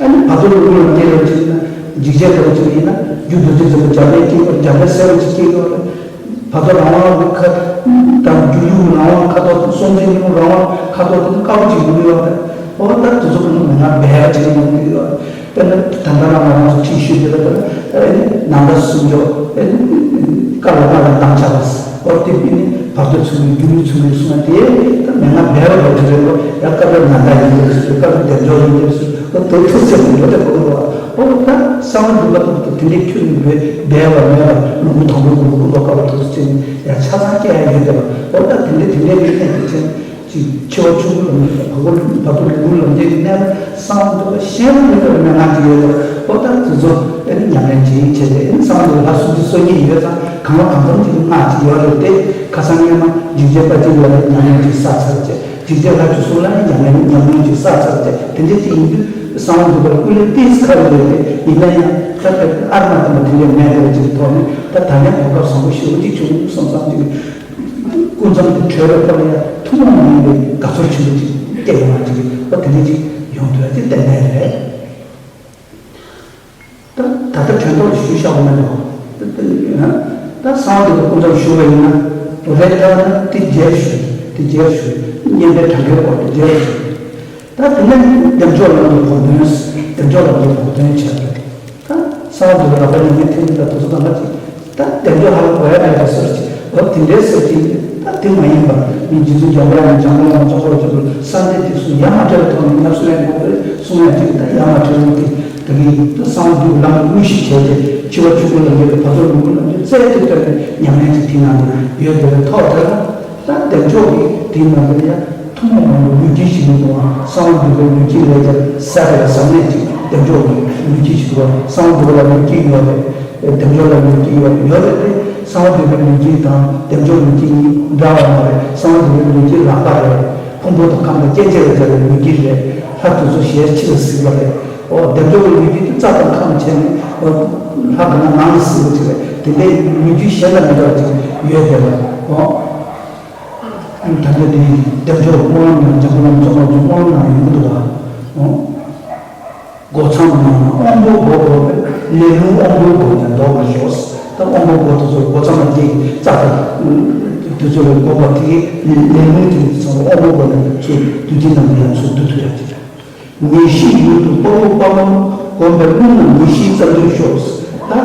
ཨ་ནི་བར་དོ་རུ་ལ་དེ་ལ་ཅིག་ཡིན་ན། འཇིགས་བྱེད་ལྟ་བུ་ཅིག་ཡིན་ན། རྒྱུ་རྡོ་རྗེ་འཛིན་པ་རྒྱ་མེད་སྐྱེ་དགོས། རྒྱ་མེད་གསལ་བ་ཅིག་སྐྱེ་དགོས་རེད། བར་དོ་རང་དབང་གི་ཁ་དང་། རྒྱུ་ཡུལ་རང་དབང་ཁ་ཐོག་ཏུ། སྲོང་བཙན་སྒམ་པོ་རང་དབང་ཁ་ཐོག་ཏུ་དཀའ་པོ་ཅིག་ཡོང་གི་ཡོད་རེད། འོ་ད་དེ་ཚོ་ཁོ་ན་མི་ང་སྦས་པ་ཅིག་ཡོང་གི་ཡོད་རེད། དཔེར་ན་ད་ལྟ་རང་ང་རང་ཚོ་ཁྲིད་ཞུས་དེ་ལ་དཔེར་ན་ནམ་ཟླ་གསུམ་འཇོག་བཀའ་ལ་བཀའ་ལ་མདངས་ཆགས་པ། འོ་དེ་དཔེ་ནི་བར་དོ་ཚུགས་པའི་སྒྱུ་ལུས་ཚུགས་པའི་གསུང་བ་དེ་ད་མན་ངག་སྦས་པ་རེད་དེ་རེད་ལོ། ཡང་བཀའ་པོད་ནམ་ཟླ་ཡིན་པའི་ཚུལ། བཀའ་པོད་བདེ་མཆོག་ཡིན་པའི་ཚུལ། འོ་དེ་ཐུགས་སེམས་ཡོད་དེ་གོ་ལོ། འོ་ད་གསང་བ་འདུས་པ་ལྟ་བུ་དེ་འདྲའི་ཁྱོད་ནི་སྦས་པ་མེད་པ་ལུང་གི་དང་པོ་ལུང་གི་ལོ་ཀ་བ་ཐུགས་སེམས་ཡང་ཆ་ཚང་སྐྱེ་ཡ་ཡོད་དེ་ལ། འོ་ད་དེ་འདྲའི་དེ་འདྲའི་རིག་གནས་དེ་ཚན། ཅིག་འཆི་བ་ཆོས་སྐུ་ལམ་འབྱེད་དང་བར་དོ་ལུང་གི་ལམ་འབྱེད་ཀྱི་གནད་ལ་གསང་བ་འདུས་པ་གཞན་ལ་མེད་པའི་མན་ངག་ཅིག་ཡོད་དོ། ཨོ་ད་དེ་ཚོ་ཨེ་ནི་ཉམས་ལེན་བྱེད་ཡིན་བྱས་ཏེ། ཨེ་ནི་གསང་བ་འདུས་པ་ལྷ་སུམ་ཅུ་སོ་གཉིས་ཡོད་ཙང་གང་ལ་གང་འཚམ་ཅིག་གི་སྔགས་ཅིག་ཡོད་རེད་དེ། ཁ་སང་སྔོན་མ་འཇིགས་བྱེད་དཔལ་གྱི་ལ་ལས་ཉམས་ལེན་ཅིག་བསགས་ཚར་བྱས། འཇིགས་བྱེད་ལྷ་བཅུ་གསུམ་ལ་ཉམས་ལེན་ཉམས་ལེན་ཅིག་བསགས་ཚར་བྱས། དེ་འདྲ་ཅིག་ཡིན་དུས་གསང་བ་འདུས་པ་ལ་སྐུ་ལས་ཏོག་ཙམ་ཁ་རུ་རེད་དེ། ཡིན་ན་ཡང་ད་ལྟ་ཨར་མ་དམ་པ་དེ་འདྲ་མེད་པ་ཅིག་ཐོག་ནས། ད་ད་ནས་གོ་སྐབས་བཟང་པོ་ཞེ་པོ་ཅིག་བྱུང་བསམ་བསམ་ཅིག་སྐུ་མཚམས་དེ་གྲོལ་བའི་སྐོར་ལ་ཡང་ཐུན་མོང་མ་ཡིན་པའི་དགའ་ཚོར་ཆེན་པོ་ཅིག་སྐྱེ་ཡོང་བ་ཅིག་རེད། ཨོ་དེ་འདྲ་ཅིག་ཡོང་ཐུབ་ཡ་དེ་ཏན་ཏན་རེད། ད་ད་ལྟ་དོན་ཐོག་ཞུས་བཞག་པ་མ་གཏོགས། ད་གསང་བ་འདུས་པ་སྐུ་མཚམས་བཞུགས་པ་ཡིན་ན་རེད། ད་ན་དེ་རྗེས་ཞུ། དེ་རྗེས་ཞུ། བསྙེན་པའི་གྲངས་ཀའི་སྐོར་དེ་རྗེས་ཞུ། ད་དེ་ནས་བདེ་མཆོག་ལམ་གྱི་བོགས་འདོན། བདེ་མཆོག་ལམ་གྱི་བོགས་འདོན་བྱས་པ་རེད། ད་གསང་བ་འདུས་པ་ལག་པ་ཉམས་ལེན་ཐེབས་ཡིན་ད་དེ་ཚོ་གང་ག་ཅིག་ད་བདེ་མཆོག་ལྷ་ལ་གོ་ཡ་མེད་པ་སོར་གྱི་འོ་དེ་འདྲའི་སོར་གྱི་ད་དེ་མ་ཡིན་པ་མི་རྗེ་བཙུན་འཇམ་དཔལ་དབྱངས་འཇམ་དབྱངས་ལ་ཚོགས་པར་གྱུར་པའི་གསང་བདེ་དེ་གསུང་ཡ་མ་བྲལ་བའི་ཐོག་ནས་ཉམས་སུ་ལེན་དགོས་པའི་གསུང་ཡ་ཅིག་ད་ཡ་མ་བྲལ་བའི་དེ་ད་གིན་ད་གསང་བ་འདུས་པ་ལམ་གྱི་དངོས་གཞི་བྱས་ཏེ་འཆི་བ་ཆོས་སྐུ་ལ་འགོད་པའི་བར་དོ་ལུང་གི་ལམ་གྱི་རྩལ་དེ་བཏོན་ནས་ཉམས་ལེན་ཅིག་དེ་ནང་དུ་ཡོད་དགོས་པའི་ཐོག་དེ་ལ། ད་བདེ་མཆོག་གི་དེའི་ནང་དུ་ཡང་ཐུན་མོང་མ་ཡིན་པའི་ལུས་དཀྱིལ་ཞིག་ཡོད་དོ། གསང་བ་འདུས་པའི་ལུས་དཀྱིལ་ལས་ཀྱང་གསལ་བའི་ཟབ་གནད་ཅིག་བདེ་མཆོག་གི་ལུས་དཀྱིལ་ཞིག་འདུག་གསང་བ་འདུས་པ་ལ་ལུས་དཀྱིལ་ཡོད་རེད། བདེ་མཆོག་ལ་ལུས་དཀྱིལ་ཡོད་ཡོད་རེད་དེ། གསང་བ་འདུས་པའི་ལུས་དཀྱིལ་དང་བདེ་མཆོག་ལུས་དཀྱིལ་གཉིས་འདྲ་བ་མ་རེད། གསང་བ་འདུས་པའི་ལུས་དཀྱིལ་ལག་པ་རེད། ཕུང་པོ་དང་ཁམས་དང་སྐྱེ་མཆེད་ལ་སྦྱར་བའི་ལུས་དཀྱིལ་རེད། ལྷ་དེ་ཚོ་ཞལ་ཕྱི་ལ་གཟིགས་པ་རེད། ཨོ་བདེ་མཆོག་གི་ལུས་དཀྱིལ་དེ་རྩ་དང་ཁམས་བྱས་ནས་ཨོ་ལྷ་དེ་ན་ནང་ལ་གཟིགས་པ་ཅིག་རེད། དེ་འདྲའི་ལུས་དཀྱིལ་གཞན་དང་མི་འདྲ་བ་ཅིག་ཡོད་དེ་ལ་ཨོ། ད་ལྟ་དེ་བདེ་མཆོག་སྨོན་ལམ་ནང་འཇམ་མགོན་བླ་མ་མཆོག་གི་སྨོན་ལམ་ནང་ཡོང་གི་འདུག་བ། ཨོ། སྒོ་མཚམས་ནང་ན་དབང་པོའི་སྒོ་བོར་བས་ལས་རླུང་དབང་པོའི་སྒོ་ནས་ལྡོག་པར་ཤོག་ད་དབང་པོའི་སྒོ་དེ་ཚོ་སྒོ་མཚམས་ལ་སྐྱེས་རྩ་དང་། དེ་ཚོ་ལ་སྒོ་བར་དེ་གའི་ལས་རླུང་དེ་ཚོ་དབང་པོའི་སྒོ་ནས་ཚུར་བདུད་རྩི་རྣམས་ལ་ཡང་ཚུར་བསྡུ་ཐུབ་ཡ་དེ་རེད། ངེས་ཤེས་ཡུལ་དུ་དཔའ་བོ་དཔའ་མོ་བསྒོམས་པའི་རླུང་རྣམས་ངེས་ཤེས་རྩ་འདུས་ཤོག་ད་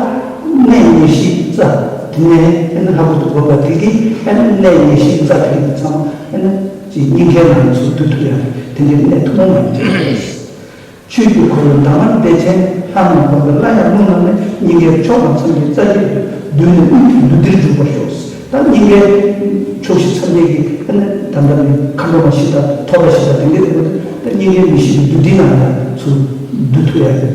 གནས་ངེས་ཤེས་རྩ་དེ་ནས་ཨ་ནི་ལྷ་སྐུ་དུ་བསྒོམས་པ་དེ་གིས་ཨ་ནི་གནས་ངེས་ཤེས་རྩ་དེ་གི་ཚང་མ་ཨ་ནི་ཅིག་སྙིང་གའི་ནང་ཚུར་བསྡུ་ཐུབ་ཡ་དེ་འདྲའི་གནས་ཐུན་མོང་མ་ཡིན་ཅིག་རེད། ཆོས་ཀྱི་འཁོར་ལོ་དང་པར་བདེ་ཆེན་ལྷ་རྣམས་བསྒོམས་པས་སླར་ཡང་རླུང་རྣམས་ནི་སྙིང་གའི་ཕྱོགས་དང་མཚམས་ཀྱི་རྩ་བརྒྱད་དུ་བསྡུས་ནས་དབུས་ཀྱི་འདུས་སྡེར་འཇུག་པར་ཤོག་ད་སྙིང་གའི་ཕྱོགས་བཞི་མཚམས་བརྒྱད་ཀྱི་ཨ་ནི་ད་ལྟ་ནི་མཁའ་འགྲོ་མ་བཞི་དང་ཐོད་པ་བཞི་དང་དེ་འདྲའི་དེ་ཚོ་ད་སྙིང་གའི་མི་བཞི་གི་འདུས་སྡེ་ནང་ལ་ཚུར་བསྡུ་ཐུབ་ཡ་གི་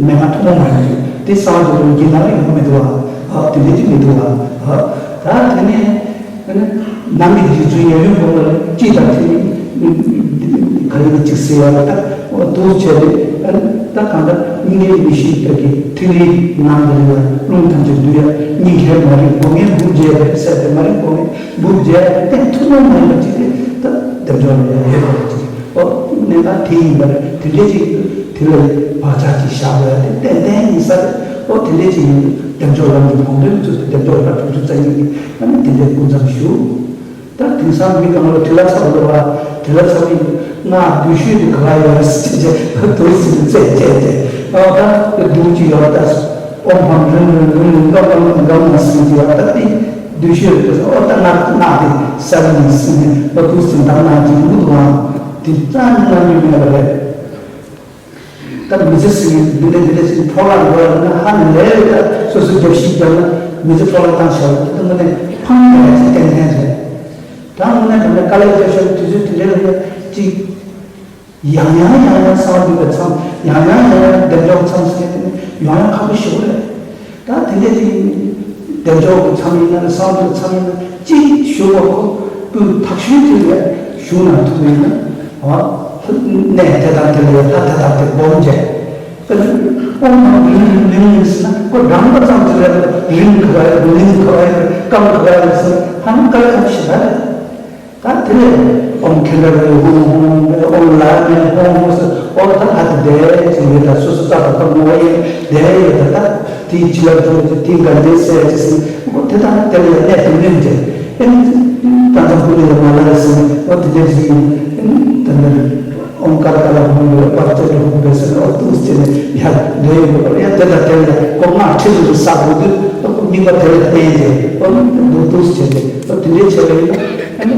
མན་ངག་ཐུན་མོང་མ་ཡིན་ཅིག་དེ་གསང་བ་འདུས་པ་ལུས་དཀྱིལ་ནང་ལ་ཡོང་གི་མི་འདུག་བ། ཨ་དེ་འདྲའི་ཅིག་མི་འདུག་བ། ཨ་ད་དེ་ནས་ཨ་ནི་ནང་གི་རྗེ་བཙུན་ཡབ་ཡུམ་སྒོམ་པ་ལ་དཀྱིལ་དང་མཐུན་ག་ཡིན་གཅིག་ཟེར་ཡ་ལ་ད་འདུག་བྱས་ཏེ་ཨ་ནི་ད་གང་ལྟར་སྙིང་གའི་མི་བཞི་དག་གི་ཐིག་ལེའི་ནང་དུ་ཡང་རླུང་ཐམས་ཅད་འདུས་ཡ། སྙིང་གའི་མ་རིག་སྒོ་ལྔའི་སྦུབས་འབྱེད་པའི་ཚད་དེ་མ་རིག་སྒོ་ལྔའི་སྦུབས་འབྱེད་ཡ་གཏན་ཐུན་མོང་མ་ཡིན་པ་ཅིག་དེ་ད་བདེ་མཆོག་ལ་ཡང་ཡོད་པ་ཅིག་ཨོ་གནས་སྟངས་དེ་ཡིན་པ་རེད། དེ་འདྲའི་ཅིག་དེ་ལ་བག་ཆགས་ཅིག་བཞག་དགོས་ཡ་དེ་ཏན་ཏན་ཡིན་ས་རེད། ཨོ་དེ་འདྲའི་ཅིག་ཡིན་དུས་བདེ་མཆོག་ལམ་གྱི་བོགས་འདོན་ཚུལ་དེ་བདེ་མཆོག་ལྷ་དྲུག་ཅུ་རྩ་གཉིས་ཀྱི་ཨ་ནི་དེ་འདྲའི་སྐུ་མཚམས་བཞུགས། ད་དེང་སང་མི་གང་ལ་དྲིལ་བསླབ་ཚར་བ་ལ་དྲིལ་བསླབ་ཚར་བའི་སྔགས་བདུད་ཤོད་དེ་ག་ལ་ཡོད་ཟེར་བྱས་དུར་ཟིན་རྩད་བཅད་དེ་ཨོ་ད་དེ་འདུག་ཅིག་ཡོད་ད་ཨོཾ་བྷཾ་རིམ་རིམ་རིམ་ལོ་ལོ་ལོ་ལོ་ཟིན་ཅིག་ཡོད་ད་དེ་བདུད་ཤོད་དེ་ཨོ་ད་སྔགས་སྔགས་དེ་ས་རིམ་ཟིན་ནས་ཨོ་དུར་ཟིན་དང་སྔགས་ཀྱི་མུ་དུ་བ་དེ་རྩ་ནས་གནང་རྒྱུ་མེད་པ་རེད། ད་མི་ཚེ་ཟིན་འདི་འདྲ་འདི་འདྲ་ཟིན་འཕྲོ་བརླག་འགྲོ་ཡ་ན་ཧ་ནས་ལས་རེད། ད་སོ་སོ་རྒྱབ་ཤིག་བརྒྱབ་ན་མི་ཚེ་འཕྲོ་བརླག་བཏང་བཞག་པ་དེ་དངོས་གནས་ཕངས་ཡ་ཅིག་ཏན་ཏན་རེད། ད་དངོས་གནས་དྲང་གནས་དཀའ་ལས་རྒྱབ་བཞག་པའི་དུས་ཚོད་དེ་འདྲ་ལ་ཡ་ཅིག་ཡང་ཡང་ཡང་ཡང་གསང་བ་འདུས་པའི་མཚམས་ཡང་ཡང་ཡང་ཡང་བདེ་མཆོག་མཚམས་ཟེར་དེ་ནི་ཡོང་ཡ་ཁག་པོ་ཞེ་པོ་རེད། ད་དེ་འདྲ་ཅིག་བདེ་མཆོག་གི་མཚམས་ཡིན་ན་གསང་བ་འདུས་པའི་མཚམས་ཡིན་ན་ཅིག་བཞུགས་པ་ཁོ་སྤུས་དག་ཤོས་ཅིག་ལ་བཞུགས་ན་ཐུབ་ཡིན་ན། གནས་དེ་དང་དེ་ལ་ཡང་ལྷ་དེ་དང་དེ་སྒོམ་བྱས། དཔེར་ན་ཨོཾ་ལིང་ལིང་ལིང་ཟེར་ན་ཁོ་གྲངས་ཀ་ཙམ་ཅིག་རེད་ལ་རིང་ག་བ་ཡོད་ལིང་ག་བ་ཡོད་སྐམ་ག་བ་ཡོད་ཟེར་ན་ཧ་ལམ་དཀའ་ལས་ཁག་ཞེ་དྲག་རེད། ད་དེ་ལས་ཨོཾ་ཁེ་འདྲ་བའི་ཧོང་ཧོང་ཨོཾ་ལ་ནི་ཧོང་ཧོང་ཟེར་ཨོ་ད་ལྷ་དེ་བསྡད་ཅིག་ཡོད་ད་སོ་སོ་རྩ་དང་ཁོ་ངོ་བོ་ཡིན་བསྡད་ཡོད་ད་ད་དེའི་བྱིན་རླབས་འཇུག་ཅིག་དེའི་དགའ་ལྡན་གསལ་ཅིག་ཟེར་ན་ཁོ་དེ་དང་དེ་ལ་ཡང་གནས་དེ་ལོན་ཅིག་ཨེ་ནི་ད་ད་ཁོ་ལ་ཡང་མ་ལ་རེ་ཟེར་ན་ཨོ་དེ་འདྲ་ཟིག་ཡིན་ཨེ་ནི་ད་ད། ཨོཾ་ཀ་ལ་ཀ་ལ་ཧཱུྃ་ལས་པ་ཏི་ལ་ཧཱུྃ་པའི་སེམས་ལ་ཨོ་ཏུ་ཟེར་ནས་ཡར་འདྲེན་ཡོད་པ་ཡ། དེ་དང་དེ་ལ་ཡ་ཁོ་སྔགས་ཁྲི་ལ་བསགས་དགོས་དུས་ཨོ་ཁོ་དམིགས་པ་དེ་ལ་བརྟེན་ཏེ་ཨོ་ཏུ་ཏུ་ཟེར་ཏེ་ཨོ་དེ་འདྲའི་བྱས་པ་ཡིན་ན་ཨ་ནི་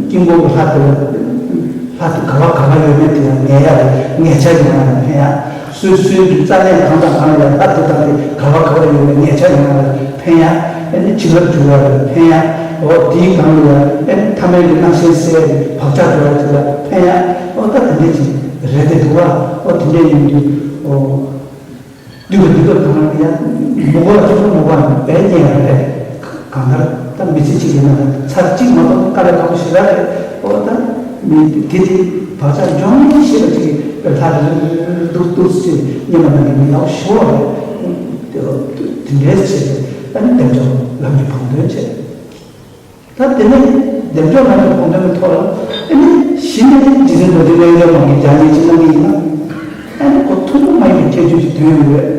དཀྱིལ་འཁོར་གྱི་ལྷ་དེ་ལ་ལྷ་དེ་ག་བ་ག་བ་ཡོད་མེད་དེ་ཡང་ངེས་ཡ་རེད། ངེས་ཆ་ཡོང་ཡ་རེད། ཕན་ཡ། སོ་སོའི་རྩ་གནས་གང་དང་གང་ལ་ཡང་ལྷ་དེ་དང་དེ་ག་བ་ག་བ་ཡོད་མེད་ངེས་ཆ་ཡོང་ཡ་རེད། ཕན་ཡ། ཨ་ནི་བྱིན་རླབས་འཇུག་པ་ལ་ཕན་ཡ། འོ་དེའི་སྒང་ལ་ཡང་ཨ་ནི་ཐ་མལ་གྱི་སྣང་ཞེན་སེལ་ཡ་གི་བག་ཆགས་འཇོག་ཡ་དེ་ལ་ཕན་ཡ། འོ་ད་དེ་འདྲས་ཅིག་རེད་དེ་འདུག་བ། འོ་དེ་འདྲས་ཡིན་དུས་འོ་འདུས་པ་འདུས་པ་གང་ལ་ཡང་མི་གོ་བ་ཅུང་ཟད་མི་གོ་བ་བས་རྙེད་ཡ་རེད། གང་ལྟར་ད་མི་ཚེ་གཅིག་ཡིན་ན་ཚར་གཅིག་མ་གཏོགས་དཀའ་ལས་ཁག་པོ་ཞེ་དྲག་རེད། འོ་ད་མི་དེ་དེ་བག་ཆགས་འཇོག་མིན་ཤེས་པ་ཅིག་གིས་ལྷ་རེ་རེ་འདུག་འདུག་ཅེས་སྙན་པ་ནང་གི་མི་ལའོ་ཞུ་བ་རེད། དེ་འདྲའི་ཚེ་ཨ་ནི་བདེ་མཆོག་ལམ་གྱི་བང་མདོན་བྱས། ད་དེ་ནས་བདེ་མཆོག་ལམ་གྱི་བང་མདོན་གྱི་ཐོག་ལ་ཨ་ནི་གཞི་ནས་རྗེ་བཙུན་རྡོ་རྗེ་རྣལ་འབྱོར་མ་གིས་སྦྱང་ནས་ཅི་གནང་གི་ཡིན་ན་ཨ་ནི་ཁོ་ཐུན་མོང་མ་ཡིན་པའི་ཁྱད་ཆོས་ཀྱི་དོན་ཡོད་རེད།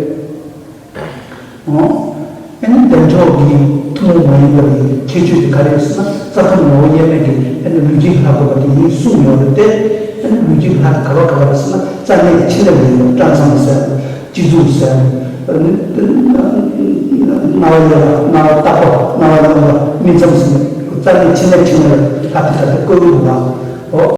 འོ། ཨ་ནི་བདེ་མཆོག་གི་ཐུན་མོང་མ་ཡིན་པ་གི་ཁྱད་ཆོས་དེ་ག་རེ་རེད་ཟེར་ན། རྩ་ཐམ་ངོ་བོ་དབྱེར་མེད་ཀྱི་ཨ་ནི་ལུས་ཀྱི་ལྷ་བཀོད་པ་དེ་ཡིན་གསུངས་ཡོད་རེད་དེ། ཨ་ནི་ལུས་ཀྱི་ལྷ་དེ་ག་བ་ག་བ་རེད་ཟེར་ན། རྩ་གནས་ཀྱི་ཕྱི་ནས་ཡིན་པ་སྐྲ་མཚམས་ཟེར། སྤྱི་གཙུག་ཟེར། ཨ་ནི་རྣ་བ་ཡོད་པ། རྣ་བ་ལྟག་པ། རྣ་བ་ཡོད་པ། སྨིན་མཚམས་ཟེར། རྩ་གནས་ཕྱི་ནས་ཕྱི་ནས་ལྷ་དེ་ལྟ་སྟེ་བཀོད་ཡོད་པ། འོ།